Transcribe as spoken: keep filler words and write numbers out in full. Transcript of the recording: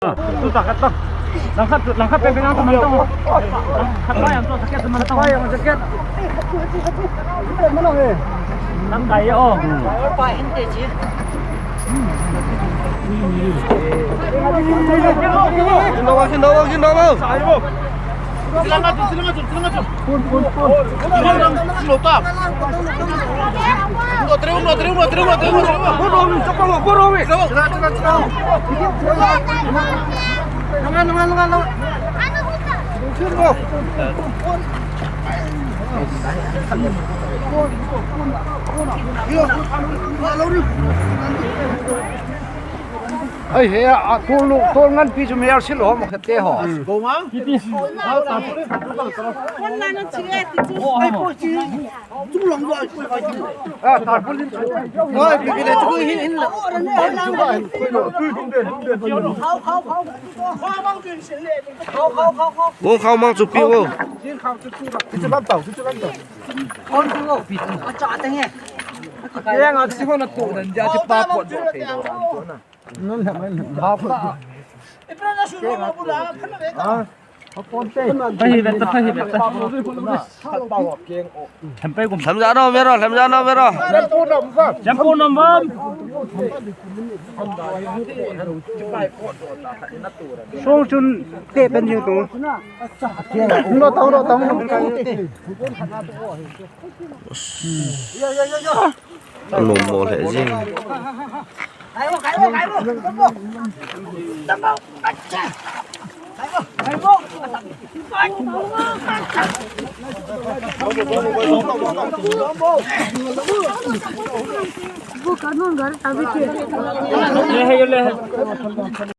Tu tak kat tak. Langkat, langkat pempeng ang teman tong. Kat pa yang tu sakit teman tong. Pa yang sakit. Mana eh? Nang kaya oh. Sino ba, sino ba, sino ba? Sila nga dun, sila nga dun, sila nga dun. Pun, pun, pun. Sila nga dun, sila nga dun. Uno, tres, uno, tres, uno, tres, uno, tres, uno, tres, uno. Puro mi, chopa mo, puro mi. Sila, sila, sila. Langan, langan, langan, langan. Sino? Ai, he a, tol lo, tol ngan pi chu mi ar sil ho mo khate ho. Go ma? Ai, po chi. Chung long go, ai, po, ai, po. A, tarpaulin chu. Oi, pi, pi, le chu hin, hin la. Khau, khau, khau. Wo khau mang chu pi wo. Chu lam tau, chu lam tau. Kon chu wo pi chu. A cha ta nge. Yang a chi ko na tu dan ja chi pa po jo thei lo ran chu na. Nun ha man. Ba pa. Pahi beta, pahi beta. Thempai gum. Lamja no mero, lamja no mero. Jampu nam bam. Song chun te pen jing tu. No tau, no tau. Lum mo le jing.